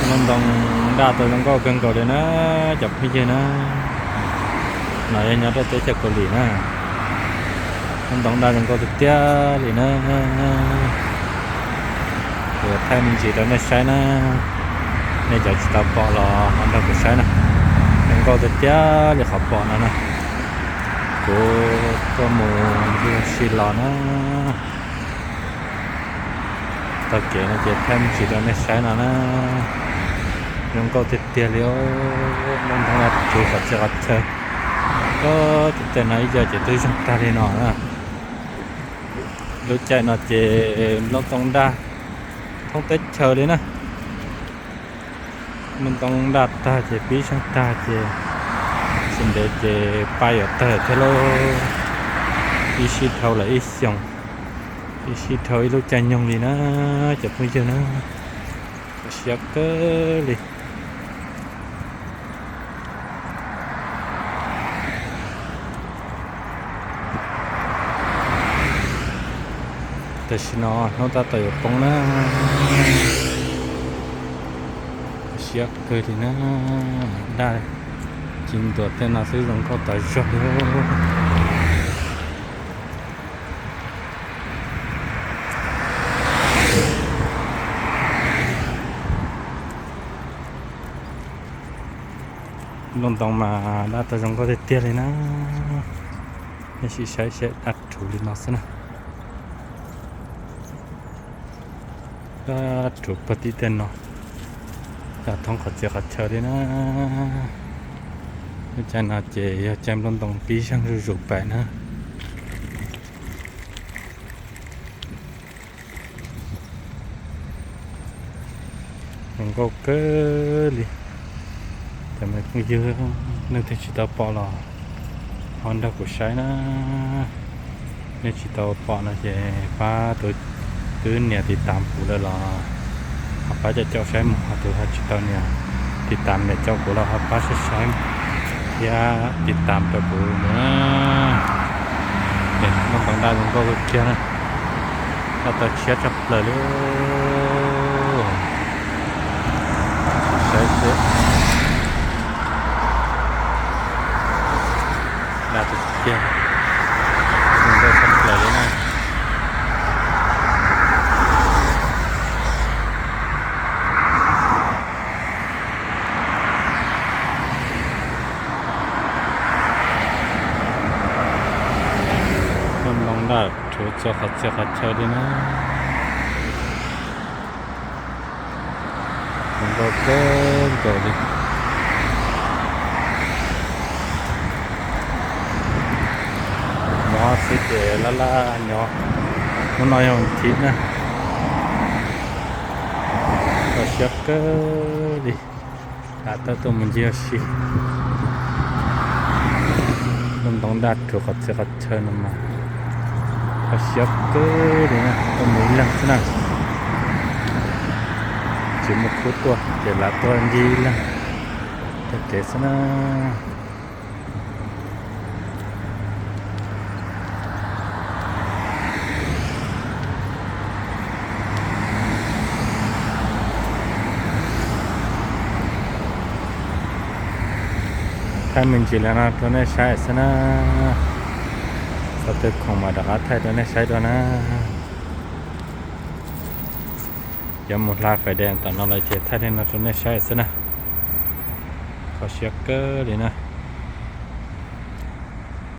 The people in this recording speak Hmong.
Lub ntoo daj tau zoo nkauj kawg nkaus li na, cov phooj ywg na. No yog nyob rau teb chaws Kaus Lim na. Lub ntoo daj zoo nkauj tiag tiag li na. Kuv thaij me ntsis rau nej saib na. Nej cov tsis tau pom los ho nrog kuv saib na. Zoo nkauj tiag tiag li qhov pom no na. Kuv tuaj mus ncig si los na. Taug kev no ces thaij me ntsis rau nej saib no na. Zoo nkauj tiag tiag li. Lub ntoo daj rhuv qhov txhia qhov chaw. Tus tej no ib co ces twb zoo tag li no na. Lub caij no ces lub ntoo daj thoob teb chaws li na. Lub ntoo daj tag ces pib zeeg tag ces tsis ntev ces paj yuav tawg thiab lauj. Ib sij dhau lawm ib xyoos, ib sij dhau ib lub caij nyoog li na, cov phooj ywg na. Kho siab kawg li. Tam sim no hnub tab tom yuav poob na. Kho siab kawg li na. Daj ci ntuas tej no xwb zoo nkauj tas zog li. Lub ntoo mas daj tau zoo nkauj tiag tiag li na. Nej sim saib saib daj rhuv li no xwb na. Daj rhuv puag tim tej no, daj thoob qhov txhia qhov chaw li na. Lub caij no ces yog caij nplooj ntoo pib zeeg zuj zus pais na. Zoo nkauj kawg li. Cov me phooj ywg, leej twg tsis tau pom los ho nrog kuv saib na. Nej tsis tau pom no ces pab tus twb nias tiv tam kuv lawm los ho pab caum caum saib mus, ho tus ho tsis tau nias tiv tam nias caum kuv los ho pab saib saib thiab tiv tam rau kuv na. Lub ntoo daj zoo nkauj kawg kiag na. Daj tau tshiab tshaj plaws li. Saib seb. Daj tiag tiag, zoo nkauj tshaj plaws li na. Lub ntoo daj rhuv txhua qhov txhia qhov chaw li na. Zoo nkauj kawg nkaus li. Nyob xwb ces laj laj nyob. Hnub no yog thib na. Kho siab kawg li. Lam tau tuaj mus ncig ua si. Lub ntoo daj rhuv qhov txhia qhov chaw no mas kho siab kawg li na, tuaj mus ib leeg xwb na. Tsis muaj khub tuaj ces lam tuaj ncig ib leeg taug kev xwb na. Thaij me ntsis li no rau nej saib xwb na. Xav tau khoom mas rov qab thaij rau nej saib dua na. Yuav mus hla fais des tom no lawm ces thaij li no rau nej saib xwb na. Kho siab kawg li na.